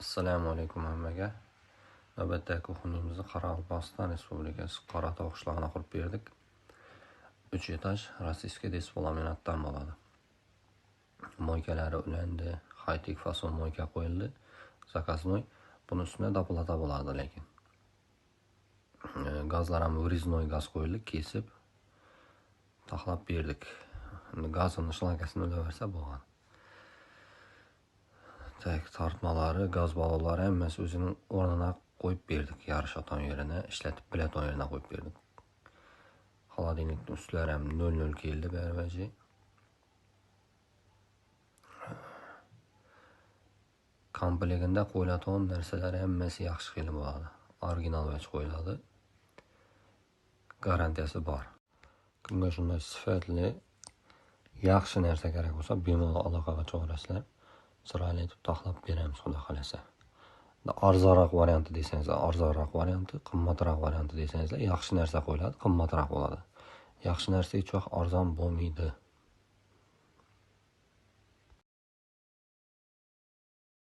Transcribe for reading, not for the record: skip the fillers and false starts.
Assalomu alaykum hammaga. Navbatdagi kuxnyamizni Qoraqalpog'iston Respublikasi Qoratog' qishlog'ina qurib berdik. 3 etaj rossiyskiy despolaminatdan bo'ladi. Moykalari ulandi, high-tech fason moyka qo'yildi. Заказной. Buni ustida доплата bo'ladi lekin. Gazlar ham врезной gaz qo'yildi, kesib taxlab berdik. Endi gazini shlankasini ulaversa bo'lgan. Так, tortmalari, gaz ballonlari hammasi o'zining o'rnina qo'yib berdik. Yarashaton yerine, ishlatib biladigan yerine qo'yib berdik. Холодильник ning ustlari ham 0.0 keldi barbaji. Komplektida qo'yiladigan narsalar hammasi yaxshi qilib bo'ladi. Original vach qo'yiladi. Garantiyasi bor. Kimga shunday sifatli, yaxshi narsa kerak bo'lsa, bemalol aloqaga chiqarasizlar. Chiroyli etib taxlab beramiz, xudo xolasa. Arzonroq varianti desangizlar, arzonroq varianti, qimmatroq varianti desangizlar, yaxshi narsa qo'yiladi, qimmatroq bo'ladi. Yaxshi narsa hech vaqt arzon bo'lmaydi.